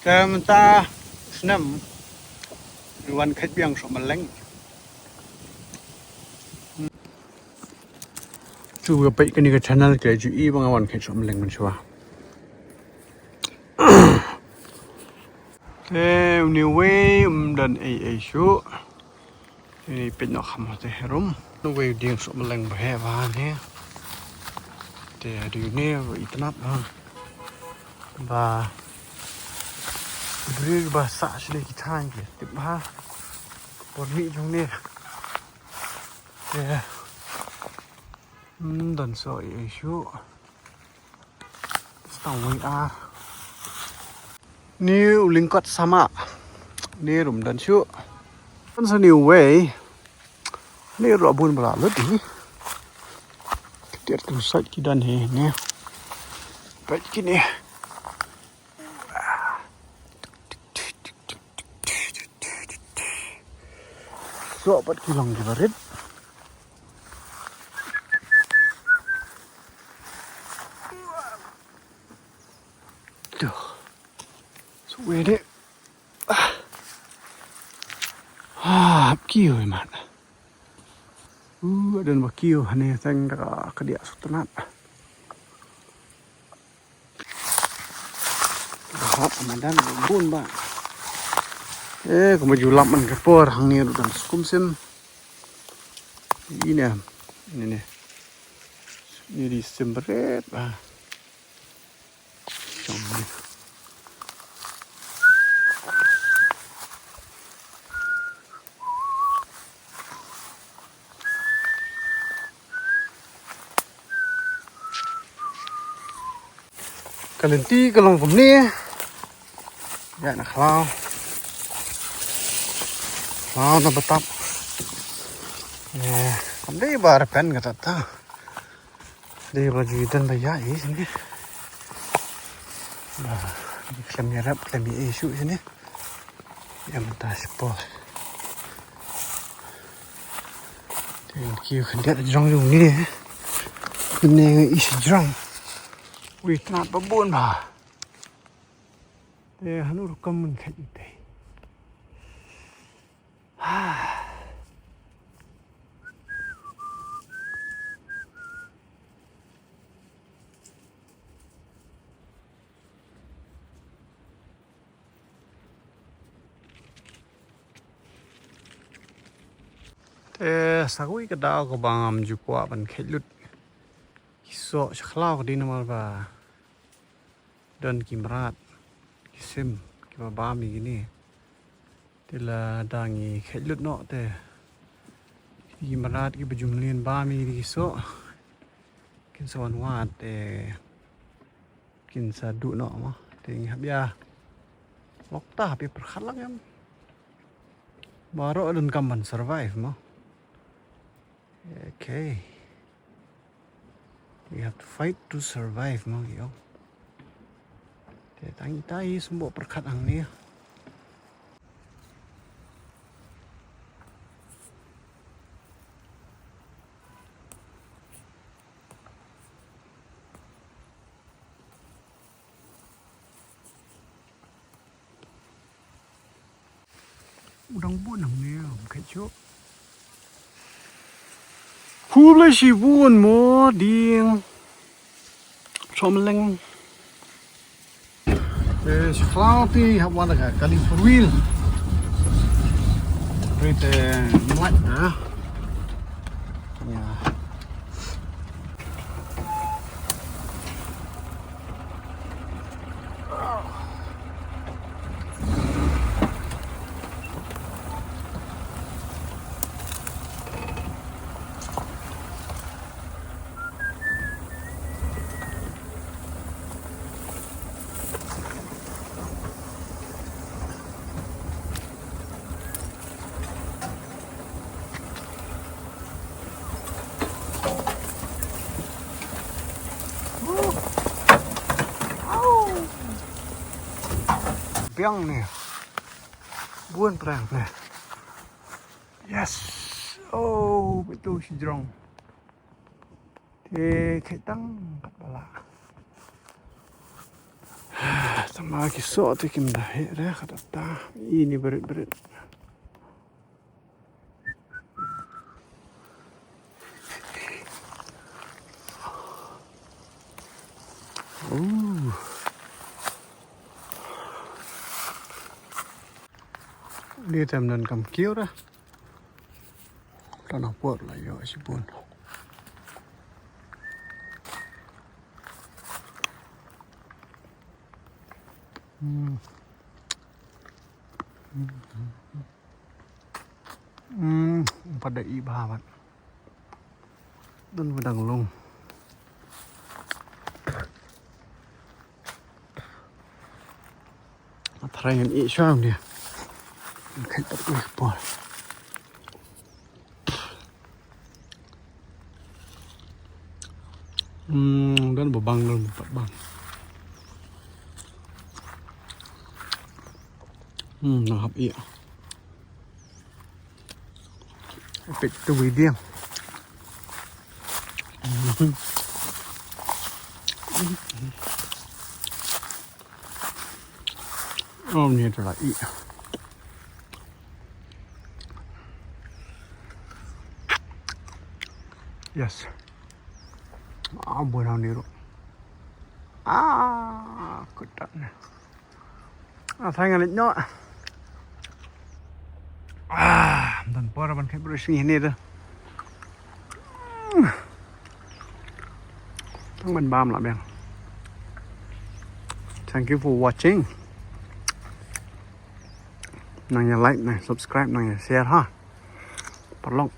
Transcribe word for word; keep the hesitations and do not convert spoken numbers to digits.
Te mynta snem wan khet biang shuh maleng. Chu ka peit kane ka channel ka ju i ba nga wan khet shuh maleng mynshuwa. Te une wei um don ei ei shuh. Te peit noh kham te harum. Une wei u dieng shuh maleng ba heh ba ne. Te dei une ba itynnad ha. Ba briew ba sah sha ki thaiñ ki tip ba por mih jong ne. Te um don shuh ei ei shuh. Stang wei ar. Ni u lyngkot sama. Ni ruh um don shuh. Don sa ni wei. Ni ruh bun bala lut ni. Ktiar tu sait ki don hi ni. Peit kine. Shuh pat ki long ki barit. Tuh. Shuh wei de. Ah. Ah, hap kiew mat. Uh, don ba kiew hane teng da ka diah shu tynnat. Hap madan bun ba. Eh, kumba ju lap man ka por hangne ruh don skum sim. Ine, ine, ine. Ni di sim bret ba. Shong ni. Ka lynti ka long kumne. Ïa na khlaw. Khlaw na batap. Eh, kam dei ba repen kata ta. Dei ba ju don ba ïa i sini. Ba khlem ïarap khlem ïa i shuh sini. Ïa mynta shi por. Te ki khyndiat jrong jong ni. Ni ngi i shi jrong. Ui, tnat ba bun ba. Te hanu rukom mun khet ite. Te sa kawei ka daw kaba ngam ju kwah ban kheit lut ki soh sha khlaw ka dei namar ba don ki mrad, ki sim, kiba bam ïa kine. Te lada ngi kheit lut noh te ki mrad kiba ju mlien bam ïa kine ki soh kin sa wan wad te kin sa duh noh mo. Te ngi hap ïa lok ta hap ïa pyrkhat lang em. Baroh donkam ban survive mo. Okay. We have to fight to survive mo ki ong. Te tang ita i sumbo pyrkhat hangne. U dang bun hangne, um kheit shuh. Khublei shibun mo dieng. Chom leng. Eh, sha khlaw te hap wan da ka kali four wheel. Ri te mlait da. Ya. Biang ne. Bun prang ne. Yes. Oh, betul si jrong. Te kheit tang kat ba lah. Ma ki soh te kim da heh re, ka da ta. Ini berit-berit. Uh. Ni tem nan kam kiew ra. Tana por la ïoh shibun. Hmm. Hmm. Hmm. Pat da i bha pat. Don ba dang long. Tharai ngan ïeh shuwa ïa u. Ngan khet pat u por. Hmm, don ba bang, don ba pat bang. Hmm, nang hap ïeh. Peit tu video. Oh, ni tu lah i. Yes. Ah, buah ni ru. Ah, kutat ni. Ah, thank you, no. Ah, don por ban khet brush ni ni tu. Tang ban bam la biang. Thank you for watching. Nang ïa like, nang subscribe, nang ïa share ha. Paralok,